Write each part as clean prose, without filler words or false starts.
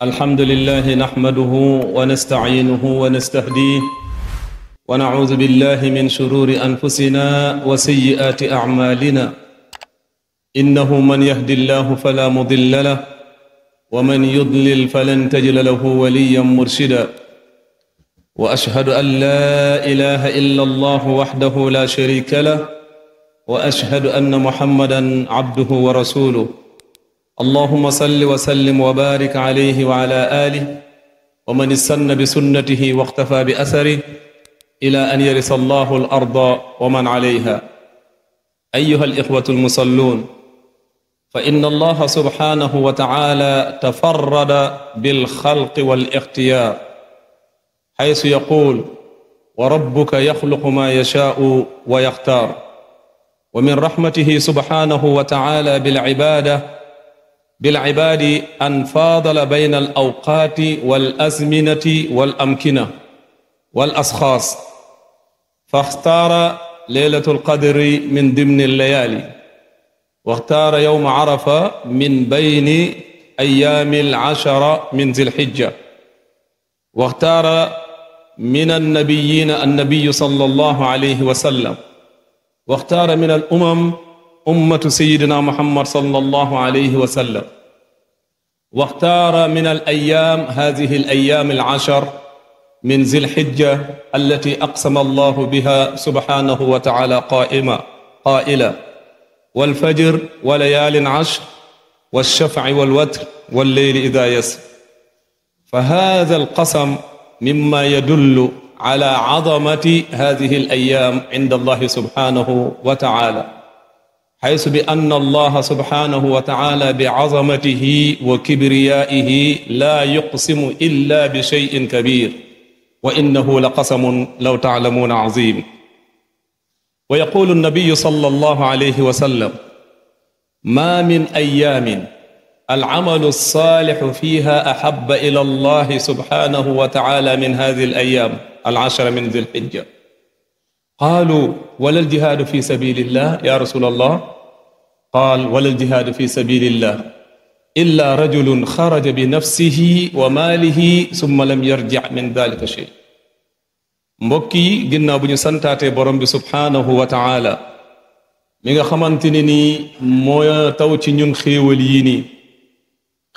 الحمد لله نحمده ونستعينه ونستهديه ونعوذ بالله من شرور أنفسنا وسيئات أعمالنا إنه من يهد الله فلا مضل له ومن يضلل فلن تجد له وليا مرشدا وأشهد أن لا إله إلا الله وحده لا شريك له وأشهد أن محمدا عبده ورسوله اللهم صل وسلم وبارك عليه وعلى آله ومن استن بسنته واقتفى بأثره إلى أن يرث الله الأرض ومن عليها أيها الإخوة المصلون فإن الله سبحانه وتعالى تفرد بالخلق والاختيار حيث يقول وربك يخلق ما يشاء ويختار ومن رحمته سبحانه وتعالى بالعباد أن فاضل بين الأوقات والأزمنة والأمكنة والأشخاص فاختار ليلة القدر من ضمن الليالي واختار يوم عرفة من بين أيام العشر من ذي الحجة واختار من النبيين النبي صلى الله عليه وسلم واختار من الأمم أمة سيدنا محمد صلى الله عليه وسلم واختار من الأيام هذه الأيام العشر من ذي الحجة التي أقسم الله بها سبحانه وتعالى قائلا والفجر وليال عشر والشفع والوتر والليل إذا يسر فهذا القسم مما يدل على عظمة هذه الأيام عند الله سبحانه وتعالى حيث بأن الله سبحانه وتعالى بعظمته وكبريائه لا يقسم إلا بشيء كبير وإنه لقسم لو تعلمون عظيم ويقول النبي صلى الله عليه وسلم ما من أيام العمل الصالح فيها أحب إلى الله سبحانه وتعالى من هذه الأيام العشر من ذي الحجة قالوا ولا الجهاد في سبيل الله يا رسول الله قال ولا الجهاد في سبيل الله إلا رجل خرج بنفسه وماله ثم لم يرجع من ذلك شيء mbokk yi ginnaaw bu ñu santaatee borom bi subhaanahu wa taala mi nga xamante ne nii moo taw ci ñun xéewal yii nii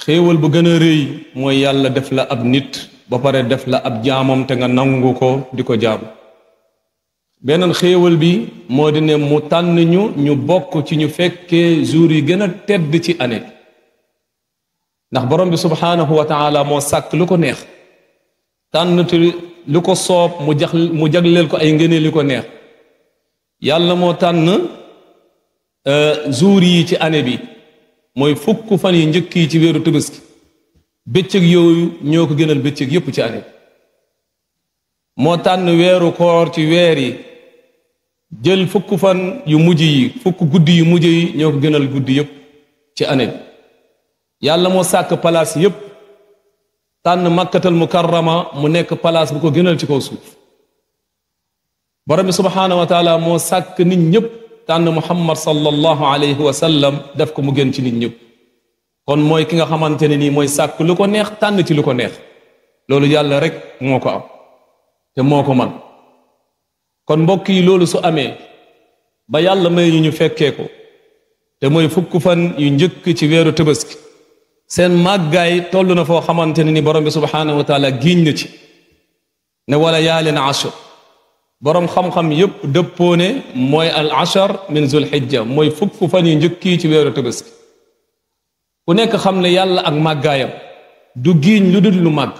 xéewal bu gën a rëy mooy yàlla def la ab nit ba pare def la ab jaamam te nga nangu ko di ko jaamu beneen xéewal bi moo di ne mu tànn ñu bokk ci ñu fekkee jour yi gën a tedd ci année ndax borom bi subhaanahu wa taala moo sàkk lu ko neex tànn te lu ko soob mu jagleel ko ay ngëneel li ko neex yàlla moo tànn jour yi ci année bi mooy fukk fan yi njëkk yi ci weeru Tabaski bëccëg yooyu ñoo ko gënal bëccëg yépp ci année moo tànn weeru koor ci weer yi jël fukk fan yu mujj yi fukk guddi yu mujj yi ñoo ko gënal guddi yépp ci année bi yàlla moo sàkk palaas yépp tànn makkatal mukarrama mu nekk palaas bu ko gënal ci kaw suuf borom bi subhaanahu wa taala moo sàkk nit ñépp tànn muhammad sallallahu alayhi wa sallam def ko mu gën ci nit ñépp kon mooy ki nga xamante ne nii mooy sàkk lu ko neex tànn ci lu ko neex loolu yàlla rek moo ko am te moo ko man kon mbokk yi loolu su amee ba yàlla may ñu fekkee ko te mooy fukk fan yu njëkk ci weeru Tabaski seen màggaay toll na foo xamante ne ni borom bi subhaanahu wa taala giiñ na ci ne wala yaalin ashr borom xam-xam yépp dëppoo ne mooy al ashar min zul hijja mooy fukk fan yu njëkk yi ci weeru Tabaski ku nekk xam ne yàlla ak màggaayam du giiñ lu dul lu màgg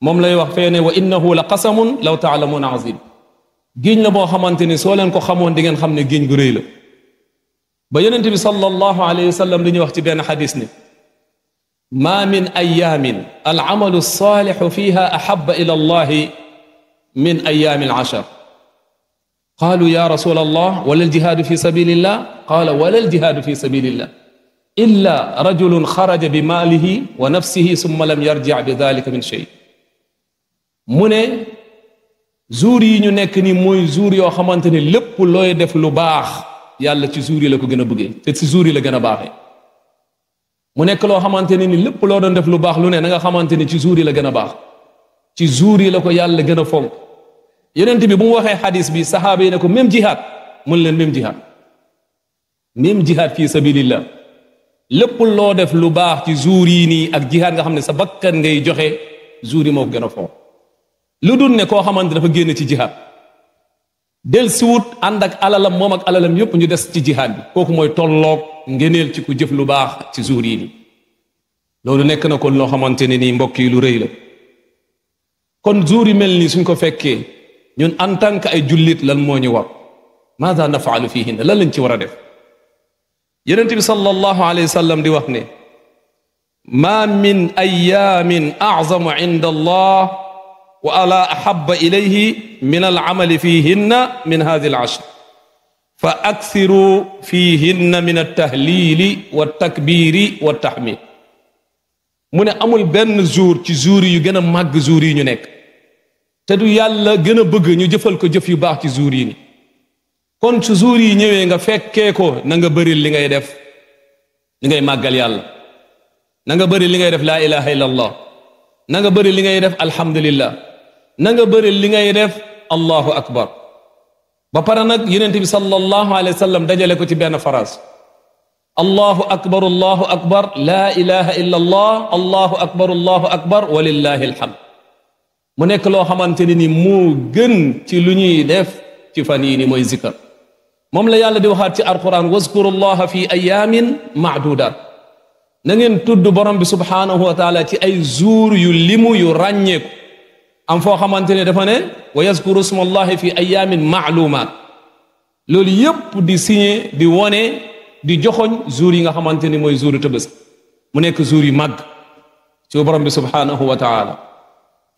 moom lay wax fee ne wa innahu la qasamun law taalamuuna azim giiñ la boo xamante ni soo leen ko xamoon di ngeen xam ne giiñ gu rëy la ba yonent bi sallallahu alayhi wa sallam li ñuy wax ci benn xadis ne ma min ayaamin al amalu saalixu fiha ahaba ila allahi min ayaami al ashar qaalu ya rasul allah wala aljihaadu fi sabilillah qaala wala aljihaadu fi sabilillah illa rajulun xaraja bi maalihi wa nafsihi summa lam yarjic bi dalika min shay mu ne jour yi ñu nekk ni mooy jour yoo xamante ne lépp looy def lu baax yàlla ci jour yi la ko gën a bëggee te ci jour yi la gën a baaxee mu nekk loo xamante ne ni lépp loo doon def lu baax lu ne na nga xamante ni ci jour yi la gën a baax ci jour yi la ko yàlla gën a fonk yonent bi bu mu waxee xadis bi saxaaba yi ne ko même jihad mun leen même jihad fi sabilillah lépp loo def lu baax ci jour yi nii ak jihad nga xam ne sa bakkan ngay joxe jour yi moo ko gën a fonk lu dul ne koo xamante dafa génn ci jihad del siwut ànd ak alalam moom ak alalam yépp ñu des ci jihad bi kooku mooy tolloog ngeneel ci ku jëf lu baax ci jour yi nii loolu nekk na kon loo xamante ne nii mbokk yi lu rëy la kon jour yi mel nii suñ ko fekkee ñun en tant que ay jullit lan moo ñu war maada nafaalu fihinna lan lañ ci war a def yonent bi sallallahu alayhi wa sallam di wax ne ma min ayamin azamu inda allah wa ala ahabba ilayhi min al'amali fihinna min hadhihi al'ashr fa akthiru fihinna min at-tahlili wat-takbiri wat-tahmid mu ne amul benn jour ci jour yu gën a màgg jour yi ñu nekk te du yàlla gën a bëgg ñu jëfal ko jëf yu baax ci jour yi ni kon su jour yi ñëwee nga fekkee ko na nga bëri li ngay def li ngay màggal yàlla na nga bëri li ngay def laa ilaha illa allah na nga bëri li ngay def alhamdulillah na nga bëri li ngay def allahu akbar ba pare nag yonent bi sallallahu alayhi wa sallam dajale ko ci benn phrase allahu akbar laa ilaha illa allah allahu akbar walillahi alhamd mu nekk loo xamante ne ni moo gën ci lu ñuy def ci fan yii ni mooy zikar moom la yàlla di waxaat ci alquran wazkurullaha fi ayamin maadudat na ngeen tudd borom bi subhanahu wa taala ci ay jour yu limu yu ràññeeku am foo xamante ne dafa ne wa yazkuru smallahi fi ayamin maalumat loolu yépp di signé di wone di joxoñ jour yi nga xamante ni mooy jour Tabaski mu nekk jour yu màgg ci borom bi subhanahu wa taala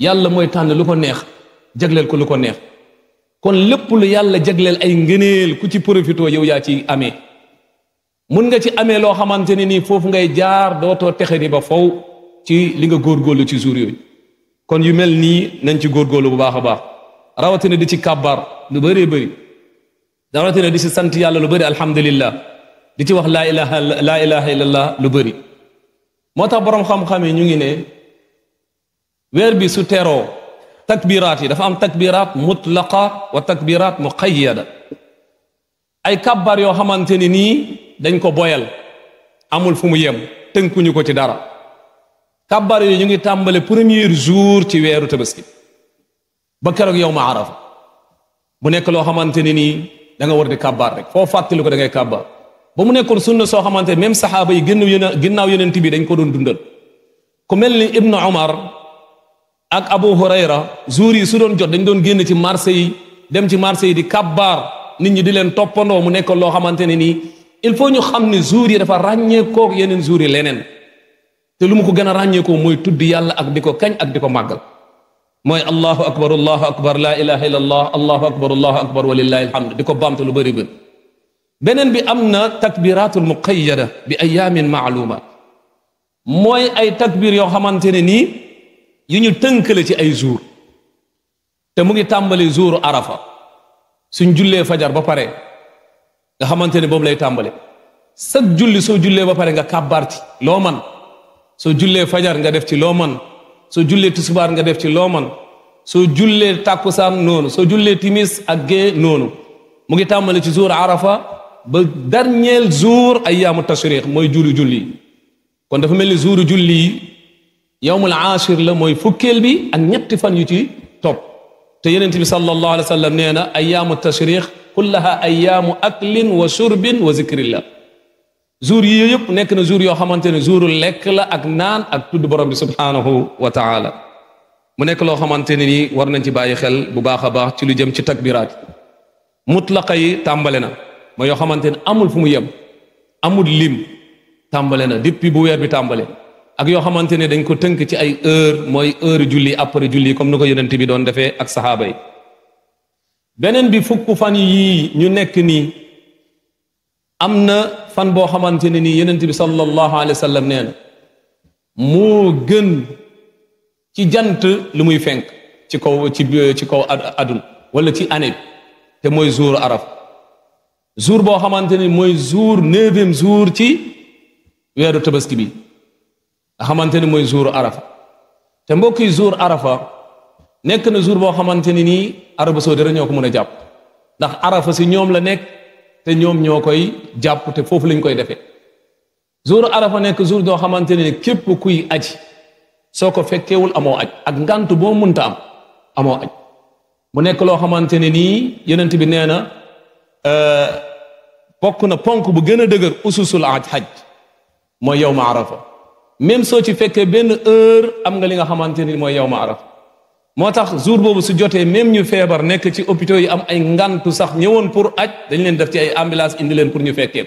yàlla mooy tànn lu ko neex jagleel ko lu ko neex kon lépp lu yàlla jagleel ay ngëneel ku ci profito yow yaa ci amee mun nga ci amee loo xamante ne nii foofu ngay jaar dootoo texe ni ba faw ci li nga góorgóorlu ci jour yooyu kon yu mel nii nañ ci góorgóorlu bu baax a baax rawatina di ci kàbbar lu bëree bëri rawatina di ci sant yàlla lu bëri alhamdulillah di ci wax laa ilaha illallah lu bëri moo tax boroom xam-xam yi ñu ngi ne weer bi su teroo takbiraat yi dafa am takbiraat mutlaqa wa takbiraat muqayyada ay kabbar yoo xamante ni nii dañ ko boyal amul fu mu yem tënkuñu ko ci dara kabbar yooyu ñu ngi tàmbale premier jour ci weeru Tabaski ba keroog yow ma arafa mu nekk loo xamante ni nii da nga war di kabbar rek foo fàttali ko da ngay kabbar ba mu nekkoon sunna soo xamante même saxaaba yi ginnaaw yonent bi dañ ko doon dundal ku mel ni Ibnu Umar ak Abu Hurayra jour yi su doon jot dañ doon génn ci marché yi dem ci marché yi di kabbar nit ñi di leen toppandoo mu nekkoon loo xamante ne nii il faut ñu xam ne jour yi dafa ràññeekoo yeneen jour yi leneen te lu mu ko gën a ràññeekoo mooy tudd yàlla ak di ko kañ ak di ko màggal mooy allahu akbar la ilaha illa allah allahu akbar walillahi alhamd di ko baamte lu bëri bëri beneen bi am na takbiratul muqayyada bi ayamin maaluma mooy ay takbir yoo xamante ne nii yu ñu tënkale ci ay jour te mu ngi tàmbali jouru arafa suñ jullee fajar ba pare nga xamante ne boobu lay tàmbale sag julli soo jullee ba pare nga kàbbar ci loo man soo jullee fajar nga def ci loo man soo jullee tisbaar nga def ci loo man soo jullee tàkkusaan noonu soo jullee timis ak gée noonu mu ngi tàmbale ci jour arafa ba dernier jour ayyaamu tashriq mooy julli kon dafa mel ni jouru julli yi yawmul aashir la mooy fukkeel bi ak ñetti fan yu ci topp te yonent bi sallallahu alayhi wa sallam nee na ayyaamu tashriq kullaha ayyaamu aklin wa shurbin wa zikrillah jour yi yëpp nekk na jour yoo xamante ne jouru lekk la ak naan ak tudd borom bi subhanahu wa taala mu nekk loo xamante ne nii war nañ ci bàyyi xel bu baax a baax ci lu jëm ci takbiraat mutlaqa yi tàmbale na mooy yoo xamante ne amul fu mu yem amul lim tàmbale na depuis bu weer bi tàmbale ak yoo xamante ne dañ ko tënk ci ay heure mooy heure julli après julli comme ni ko yonent bi doon defee ak saxaaba yi beneen bi fukk fan yii ñu nekk nii am na fan boo xamante ne nii yonent bi sallallahu alayhi wa sallam nee na moo gën ci jant lu muy fenk ci kaw aduna wala ci année bi te mooy jour araf jour boo xamante ni mooy jour 9e jour ci weeru tabaski bi xamante ni mooy jour arafa te mbokk yi jour arafa nekk na jour boo xamante ni nii Arabie Saoudite rek ñoo ko mën a jàpp ndax arafa si ñoom la nekk te ñoom ñoo koy jàpp te foofu lañ koy defee jour arafa nekk jour doo xamante ni képp kuy aji soo ko fekkeewul amoo aj ak ngant boo munta am amoo aj mu nekk loo xamante ne nii yonent bi nee na bokk na ponk bu gën a dëgër ususul hajj mooy yawma arafa même soo ci fekkee benn heure am nga li nga xamante ni mooy yawma arafa moo tax jour boobu su jotee même ñu feebar nekk ci hôpitaux yi am ay ngantu sax ñëwoon pour aj dañ leen def ci ay ambulance indi leen pour ñu fekkee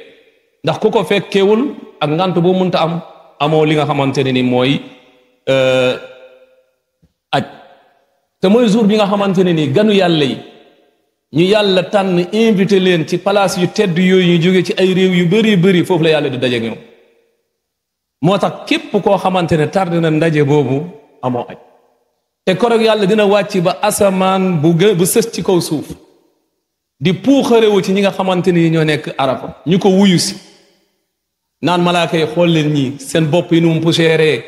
ndax ku ko fekkeewul ak ngant boo munta am amoo li nga xamante ne ni mooy aj te mooy jour bi nga xamante ne ni ganu yàlla yi ñu yàlla tànn invité leen ci place yu tedd yooyu ñu jóge ci ay réew yu bari bari foofu la yàlla di daje ak ñoom moo tax képp koo xamante ne tardé na ndaje boobu amoo aj te korog yàlla dina wàcc ba asamaan bu sës ci kaw suuf di puuxarewu ci ñi nga xamante ni ñoo nekk arafa ñu ko wuyu si naan malaaka yi xool leen ñii seen bopp yi nu mu poussiéré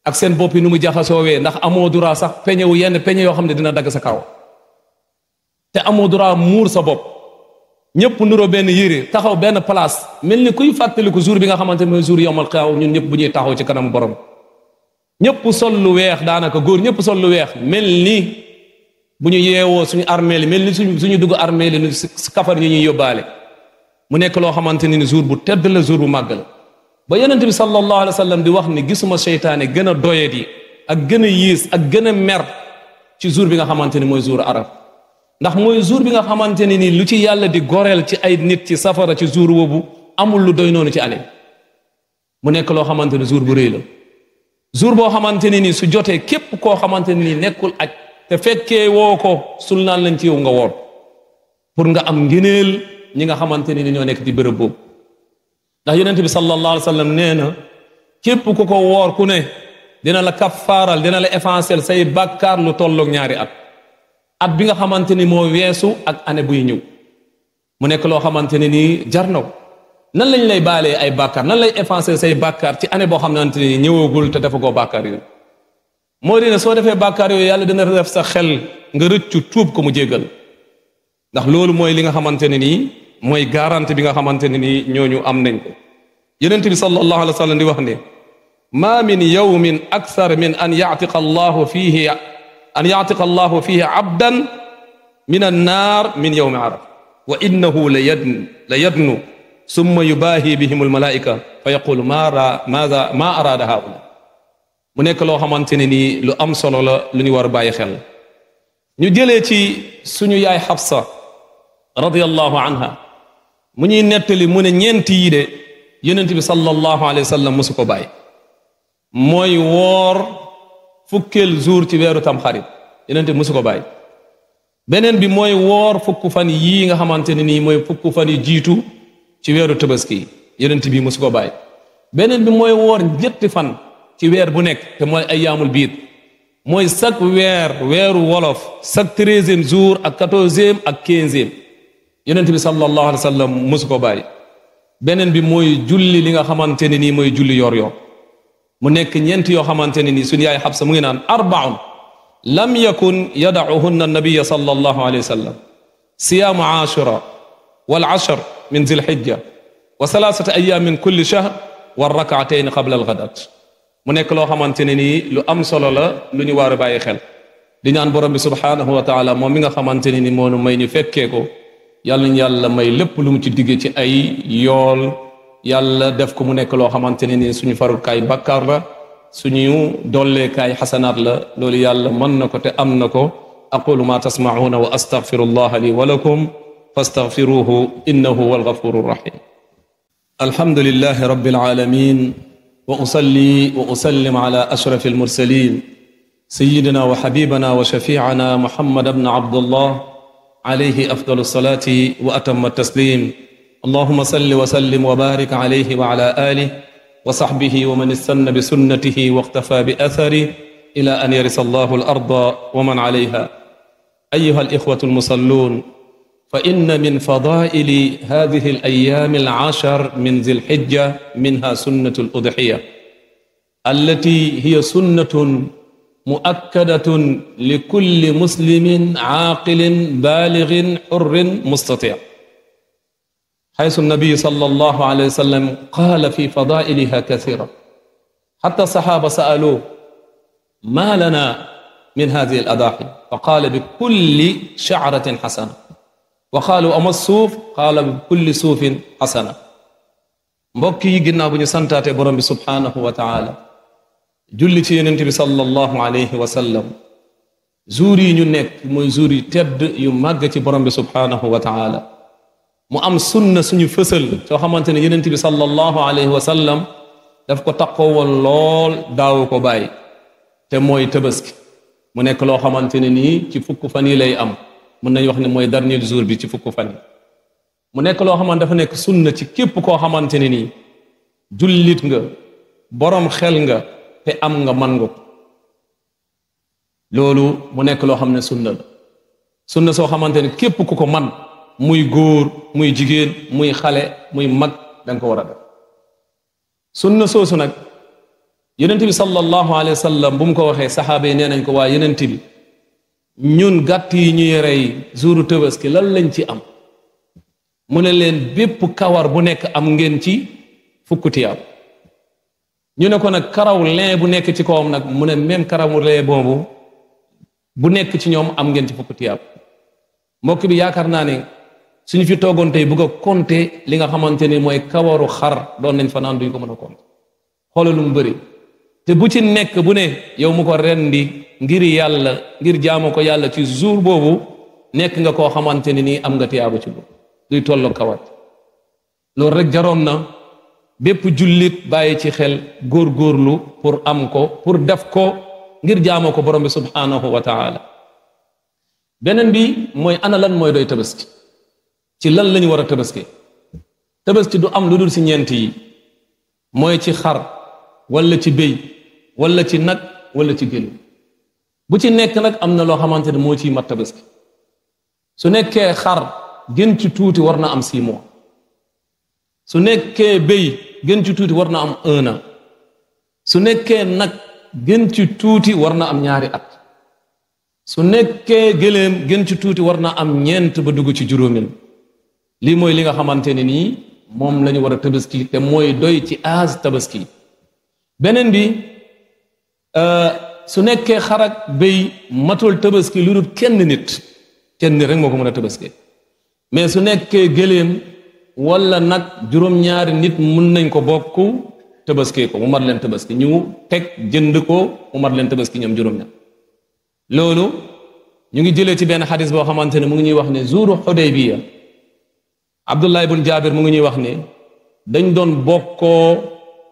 ak seen bopp yi nu mu jaxasoowee ndax amoo droit sax peñewu yenn peñe yoo xam ne dina dagg sa kaw te amoo droit muur sa bopp ñëpp nuroo benn yére taxaw benn place mel ni kuy fàttaliku jour bi nga xamante ne mooy jour yawmal qiyaama ñun ñëpp bu ñuy taxaw ci kanam borom ñëpp sol lu weex daanaka góor ñëpp sol lu weex mel ni bu ñu yeewoo suñu armée li mel ni suñu dugg armée li si kafar yi ñuy yóbbaale mu nekk loo xamante ni jour bu tedd la jour bu màgg la ba yonent bi sallallahu alayhi wa sallam di wax ni gisuma seytaane gën a doyet yi ak gën a yiis ak gën a mer ci jour bi nga xamante ni mooy jour araf ndax mooy jour bi nga xamante ni lu ci yàlla di goreel ci ay nit ci safara ci jour boobu amul lu doy noonu ci année mu nekk loo xamante ni jour bu rëy la jour boo xamante ni su jotee képp koo xamante ni nekkul aj te fekkee woo ko sul naan lañ ci yow nga woor pour nga am ngëneel ñi nga xamante ni ñoo nekk ci bërëb boobu ndax yonent bi sallallahu alayhi wa sallam nee na képp ku ko woor ku ne dina la kaffaaral dina la effacer say bàkkaar lu tolloog ñaari at bi nga xamante ni moo weesu ak année buy ñëw mu nekk loo xamante ne nii jar na ko nan lañ lay baalee ay bàkkaar nan lay effacer say bàkkaar ci année boo xamante ni ñëwagul te dafa koo bàkkaar yooyu moo di ne soo defee bàkkaar yooyu yàlla dina def sa xel nga rëccu tuub ko mu jéggal ndax loolu mooy li nga xamante ne nii mooy garantie bi nga xamante ne nii ñooñu am nañ ko yonent bi sallallahu alayhi wa sallam di wax ne ma min yawmin akthar min an ya'tiqa allahu fihi abdan min annaar min yawmi arafa wa innahu la yadnu summa yubaahi bihim almalaika fa yaqulu ma araada haula mu nekk loo xamante ne nii lu am solo la lu ñu war a bàyyi xel ñu jëlee ci suñu yaay Xafsa radiyallahu anha mu ñuy nettali mu ne ñeent yi de yonent bi sallallahu alayhi wa sallam mosu ko bàyyi mooy woor fukkeel jour ci weeru tamxarit yonent bi mosu ko bàyyi beneen bi mooy woor fukk fan yii nga xamante ne nii mooy fukk fan yi jiitu ci weeru tabaski yonent bi mosu ko bàyyi beneen bi mooy woor ñetti fan ci weer bu nekk te mooy ayyaamul biid mooy chaque weeru wolof chaque 13e jour ak 14e ak 15e yonent bi sallallahu alayhi wa sallam mosu ko bàyyi beneen bi mooy julli li nga xamante ne nii mooy julli yor mu nekk ñeent yoo xamante ne nii suñu yaay Xabsa mu ngi naan arbaun lam yakun yadauhunna nabiya sallallahu alayhi wa sallam siyaamu ashura wal ashr min zilhijja wa salaasata ayyam min kulli shahr wa rak'atayn qabla al-ghadat mu nekk loo xamante ne nii lu am solo la lu ñu war a bàyyi xel di ñaan borom bi subhanahu wa taala moom mi nga xamante ne ni moonu may ñu fekkee ko yàlla ñu yàlla may lépp lu mu ci digge ci ay yool yàlla def ko mu nekk loo xamante ne ni suñu farukaay bakkaar la suñu dolleekaay xasanaat la loolu yàlla mën na ko te am na ko aqulu ma tasma'una wa astaghfirullaha li wa lakum fastaghfiruhu innahu huwal ghafurur rahim alhamdulillahi rabbil alamin wa usalli wa usallim ala ashrafil mursalin sayyidina wa habibana wa shafi'ana muhammad ibn abdullah alayhi afdalus salati wa atamma taslim allahumma salli wa sallim wa barik alayhi wa ala alihi wa sahbihi wa man istanna bi sunnatihi wa iqtafa bi atharihi ila an yarisa Allahu al-arda wa man alayha ayyuha al-ikhwatu al-musallun fa inna min fadaili hadhihi al-ayyam al-ashar min dhil hijja minha sunnatu al-udhiyya allati hiya sunnatun muakkadatun li kulli muslimin aaqilin balighin hurrin mustati' حيث النبي صلى الله عليه وسلم قال في فضائلها كثيرا حتى الصحابة سألوه ما لنا من هذه الأضاحي فقال بكل شعرة حسنة وقالوا أما الصوف قال بكل صوف حسنة mbokk yi ginnaaw bu ñu santaate borom bi subhaanahu wa taala julli ci yonent bi sallallahu alayhi wa sallam jour yi ñu nekk mooy jour yi tedd yu màgg ci borom bi subhaanahu wa taala mu am sunna suñu fësal soo xamante ne yonent bi sallallahu alayhi wa sallam daf ko taqoo woon lool daawu ko bàyyi te mooy tabaski mu nekk loo xamante ne nii ci fukk fan yi lay am mën nañ wax ne mooy dernier jour bi ci fukk fan yi mu nekk loo xamante dafa nekk sunna ci képp koo xamante ne nii jullit nga borom xel nga te am nga man nga loolu mu nekk loo xam ne sunna la sunna soo xamante ne képp ku ko man muy góor muy jigéen muy xale muy mag danga ko war a def sunna soosu nag yonent bi sallallahu alayhi wa sallam bu mu ko waxee saxaaba yi nee nañ ko waa yonent bi ñun gàtt yi ñuy rey jouru Tabaski lan lañ ci am mu ne leen bépp kawar bu nekk am ngeen ci fukk tiyaab ñu ne ko nag karaw leen bu nekk ci kawam nag mu ne même karawu leen boobu bu nekk ci ñoom am ngeen ci fukk tiyaab mbokk bi yaakaar naa ne suñu fi toogoon tey bëgg a compter li nga xamante ni mooy kawaru xar doon nañ fa naan duñ ko mën a compter xoolal lu mu bëri te bu ci nekk bu ne yow mu ko rendi ngir yàlla ngir jaamu ko yàlla ci jour boobu nekk nga koo xamante ni nii am nga tiyaaba ci boobu duy tollo kawat loolu rek jaroon na bépp jullit bàyyi ci xel góorgóorlu pour am ko pour def ko ngir jaamoo ko borom bi subhanahu wa taala beneen bi mooy ana lan mooy doy tabaski ci lan lañu war a tabaski tabaski du am lu dul ci ñeent yi mooy ci xar wala ci béy wala ci nag wala ci gëléem bu ci nekk nag am na loo xamante ne moo ciy mat tabaski su nekkee xar gën ci tuuti war na am 6 mois su nekkee béy gën ci tuuti war na am 1 an su nekkee nag gën ci tuuti war na am 2 at su nekkee gëléem gën ci tuuti war na am 4 ba dugg ci juróomil lii mooy li nga xamante ne nii moom la ñu war a tabaski te mooy doy ci âge tabaski beneen bi su nekkee xar ak béy matul tabaski lu dul kenn nit rek moo ko mën a tabaski mais su nekkee gëléem wala nag juróom-ñaari nit mun nañ ko bokk tabaski ko mu mat leen tabaski ñu teg jënd ko mu mat leen tabaski ñoom juróom-ñaar loolu ñu ngi jëlee ci benn xadis boo xamante ne mu ngi ñuy wax ne jouru Xudaybiya Abdullah ibn Jabir mu ngi ñuy wax ne dañ doon bokkoo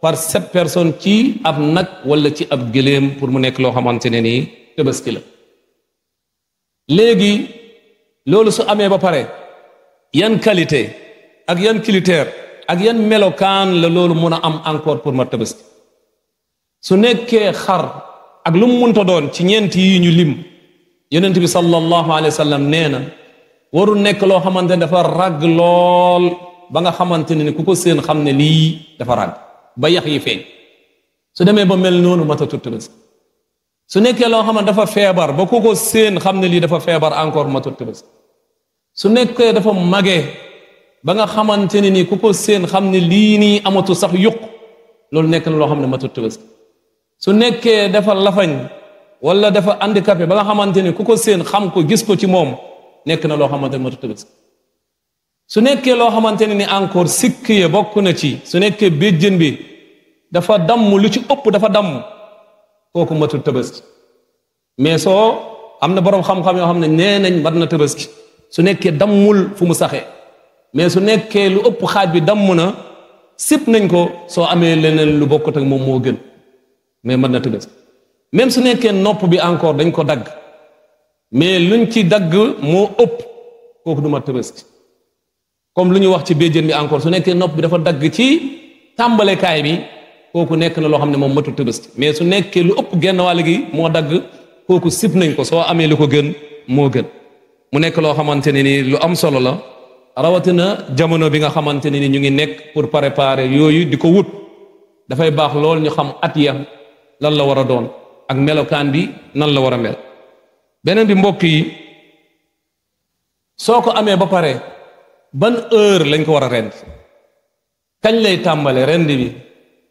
par 7 personnes ci ab nag wala ci ab gëléem pour mu nekk loo xamante ne nii tabaski la léegi loolu su amee ba pare yan qualité ak yan critère ak yan melokaan la loolu mun a am encore pour ma tabaski su nekkee xar ak lu mu munta doon ci ñeent yi ñu lim yonent bi sallallahu alayhi wa sallam nee na warul nekk loo xamante ne dafa ràgg lool ba nga xamante ne ku ko seen xam ne lii dafa ràgg ba yax yi feeñ su demee ba mel noonu matatu tabaski su nekkee loo xamante dafa feebar ba ku ko seen xam ne lii dafa feebar encore matatu tabaski su nekkee dafa magee ba nga xamante ne ni ku ko seen xam ne lii nii amatu sax yuq loolu nekk na loo xam ne matut tabaski su nekkee dafa lafañ wala dafa handicapé ba nga xamante ni ku ko seen xam ko gis ko ci moom nekk na loo xamante ne matut tabaski su nekkee loo xamante ne ni encore sikk ye bokk na ci su nekkee béjjën bi dafa damm lu ci ëpp dafa damm kooku matut tabaski mais soo am na boroom xam-xam yoo xam ne nee nañ mat na tabaski su nekkee dammul fu mu saxee mais su nekkee lu ëpp xaaj bi damm na sip nañ ko soo amee leneen lu bokkut ak moom moo gën mais mën na tabaski même su nekkee nopp bi encore dañ ko dagg mais luñ ci dagg moo ëpp kooku du mat tabaski comme lu ñu wax ci béjjën bi encore su nekkee nopp bi dafa dagg ci tàmbalekaay bi kooku nekk na loo xam ne moom matul tabaski mais su nekkee lu ëpp genn wàll gi moo dagg kooku sip nañ ko soo amee lu ko gën moo gën mu nekk loo xamante ne ni lu am solo la rawatina jamono bi nga xamante ne ni ñu ngi nekk pour préparer yooyu di ko wut dafay baax lool ñu xam at ya lan la war a doon ak melokaan bi nan la war a mel beneen bi mbokk yi soo ko amee ba pare ban heure lañ ko war a rend kañ lay tàmbale rend bi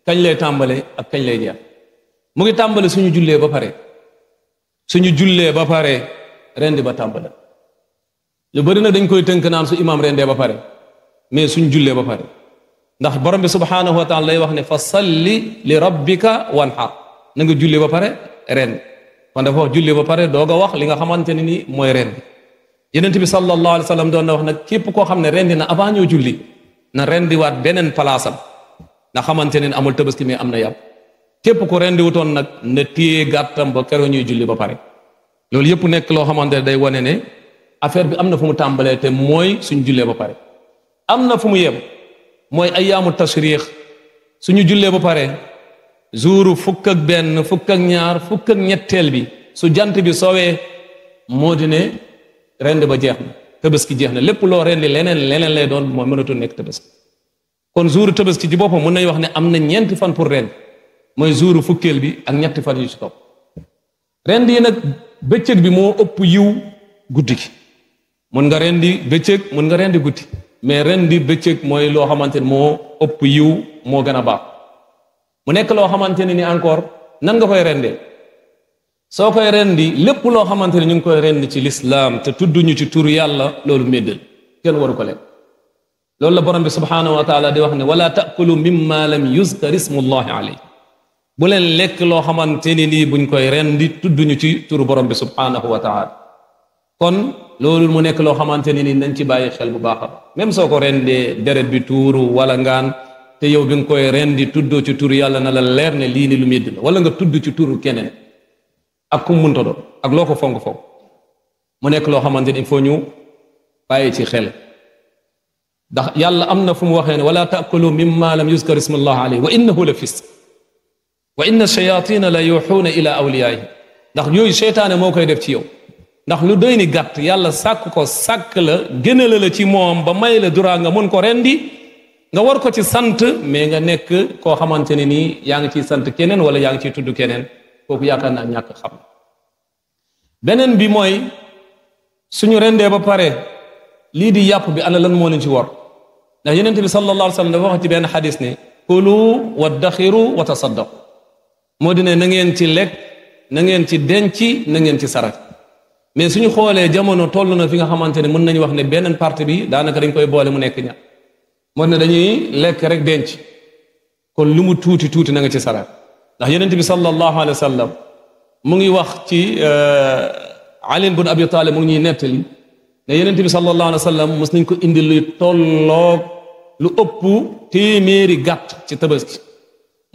kañ lay tàmbale ak kañ lay jeex mu ngi tàmbale suñu jullee ba pare suñu jullee ba pare rendi ba tàmbale lu bari na dañ koy tënk naan su imaam rendee ba pare mais suñu jullee ba pare ndax borom bi subhanahu wa taala lay wax ne fa salli li rabbika wanhar na nga jullee ba pare rend kon dafa wax jullee ba pare doog a wax li nga xamante ne ni mooy rend yenent bi sallallahu alayhi wa sallam doon na wax nag képp koo xam ne rendi na avant ñoo julli na rendiwaat beneen palaasam nga xamante ne amul tabaski mais am na yàpp képp ko rendi wutoon nag na téye gàttam ba keroog ñuy julli ba pare loolu yëpp nekk loo xamante ne day wane ne affaire bi am na fu mu tàmbalee te mooy suñ jullee ba pare am na fu mu yem mooy ayyaamu tashriq suñu jullee ba pare jouru fukk ak benn fukk ak ñaar fukk ak ñetteel bi su jant bi soowee moo di ne rend ba jeex na tabaski jeex na lépp loo rendi leneen lay doon mooy mënatul nekk tabaski kon jouru tabaski ci boppam mën nañ wax ne am na ñeenti fan pour rend mooy jouru fukkeel bi ak ñetti fan yu ci topp rend yi nag bëccëg bi moo ëpp yiw guddi gi mën nga rendi bëccëg mën nga rendi guddi mais rendi bëccëg mooy loo xamante ne moo ëpp yiw moo gën a baax mu nekk loo xamante ne ni encore nan nga koy rendee soo koy rendi lépp loo xamante ne ñu ngi koy rendi ci lislaam te tudduñu ci turu yàlla loolu méddal kenn waru ko lekk loolu la borom bi subhanahu wa taala di wax ne wala taakulu mimma lam yuzkar ismullahi alayhi bu leen lekk loo xamante ni nii buñ koy rendi tudduñu ci turu borom bi subhanahu wa taala kon loolu mu nekk loo xamante ni nii nañ ci bàyyi xel bu baax a même soo ko rendee deret bi tuuru wala ngaan te yow bi nga koy rendi tuddoo ci turu yàlla na la leer ne lii ni lu médd la wala nga tudd ci turu keneen ak ku munta doon ak loo ko fonk mu nekk loo xamante ni il faut ñu bàyyi ci xel ndax yàlla am na fu mu waxee ne wala taakulu mimma lam yuzkar ismullah alayhi wa innahu la fisq wa inna shayatina la yuxuuna ila awliyaihim ndax yooyu seytaane moo koy def ci yow ndax lu doy ni gàtt yàlla sàkk ko sàkk la gënale la ci moom ba may la duraa nga mun ko rendi nga war ko ci sant mais nga nekk koo xamante ne nii yaa ngi ciy sant keneen wala yaa ngi ciy tudd keneen kooku yaakaar naa ñàkk xam beneen bi mooy suñu rendee ba pare lii di yàpp bi ana lan moo leen ci war ndax yenent bi sallallahu alayhi wa sallam dafa wax ci benn xadis ne kulu waddaxiru wa tasaddaqu moo di ne na ngeen ci lekk na ngeen ci denc na ngeen ci sarak mais suñu xoolee jamono toll na fi nga xamante ne mën nañu wax ne beneen partie bi daanaka dañ koy boole mu nekk ñaar moo ne dañuy lekk rek denc kon lu mu tuuti tuuti na nga ci sarak ndax yenent bi sallallahu alayhi wa sallam mu ngi wax ci Ali bun Abi Talib mu ngi ñuy nettali ne yenent bi sallallahu alayhi wa sallam mos nañ ko indi luy tolloog lu ëpp téeméeri gàtt ci tabaski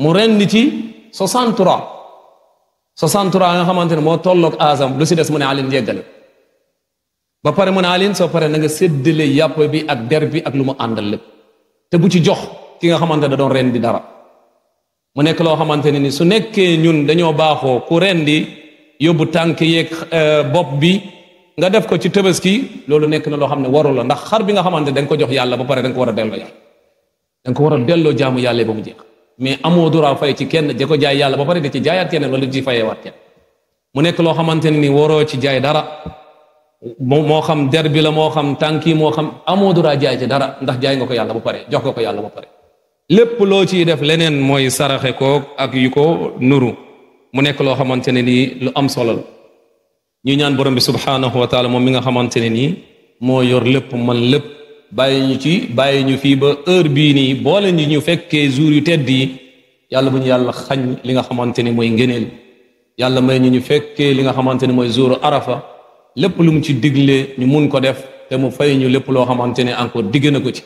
mu rendi ci 63 nga xamante ne moo tolloog azam lu si des mu ne alin yeggale ba pare mu ne alin soo pare na nga séddale yàpp bi ak der bi ak lu mu àndal lépp te bu ci jox ki nga xamante ne da doon rendi dara mu nekk loo xamante ne ni su nekkee ñun dañoo baaxoo ku rendi yóbbu tànk yeeg bopp bi nga def ko ci tabaski loolu nekk na loo xam ne waru la ndax xar bi nga xamante ne da nga ko jox yàlla ba pare da nga ko war a delloo yàlla da nga ko war a delloo jaamu yàlla ba mu jeex mais amoo droit fay ci kenn da ko jaay yàlla ba pare di ci jaayaat keneen wala di ci fayewaat kenn mu nekk loo xamante ne ni waroo ci jaay dara moo xam der bi la moo xam tànk yi moo xam amoo droit jaay ci dara ndax jaay nga ko yàlla ba pare jox nga ko yàlla ba pare lépp loo ciy def leneen mooy saraxe koog ak yu ko nuru mu nekk loo xamante ne nii lu am solo la ñu ñaan borom bi subhanahu wa taala moom mi nga xamante ne nii moo yor lépp man lépp bàyyi ñu fii ba heure bii nii boole ñu fekkee jour yu tedd yi yàlla bu ñu yàlla xañ li nga xamante ni mooy ngëneel yàlla may ñu fekkee li nga xamante ni mooy jour arafa lépp lu mu ci digle ñu mun ko def te mu fay ñu lépp loo xamante ne encore digg na ko ci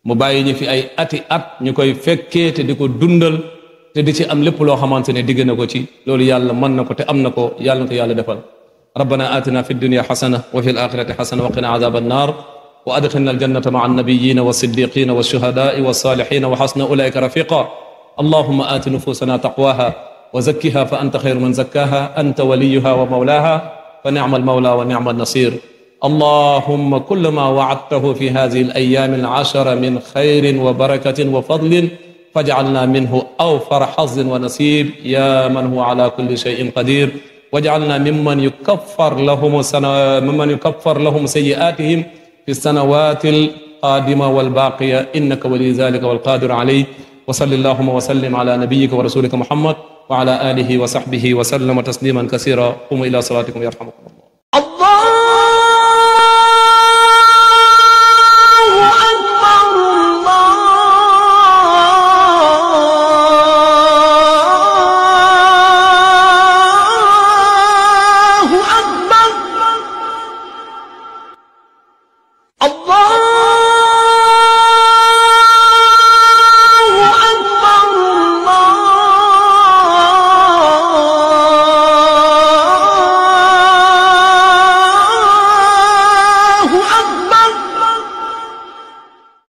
mu bàyyi ñu fi ay ati at ñu koy fekkee te di ko dundal te di ci am lépp loo xamante ne digg na ko ci loolu yàlla mën na ko te am na ko yàlla na ko yàlla defal rabbana atina fi dunya xasana wa fi l axirati xasana wa qina adaba annar wa adxilna aljannata maa annabiyina walsiddiqina walshuhadai walsalihina wa xasna ulaika rafiqa allahuma aati nufusana taqwaha wa zakkiha fa anta xayru man zakkaha anta waliyuha wa mawlaha fa nicma almawla wa nicma alnasir اللهم كل ما وعدته في هذه الأيام العشر من خير وبركة وفضل فاجعلنا منه أوفر حظ ونصيب يا من هو على كل شيء قدير واجعلنا ممن يكفر لهم سيئاتهم في السنوات القادمة والباقية إنك ولي ذلك والقادر عليه وصل اللهم وسلم على نبيك ورسولك محمد وعلى آله وصحبه وسلم تسليما كثيرا قوموا إلى صلاتكم يرحمكم الله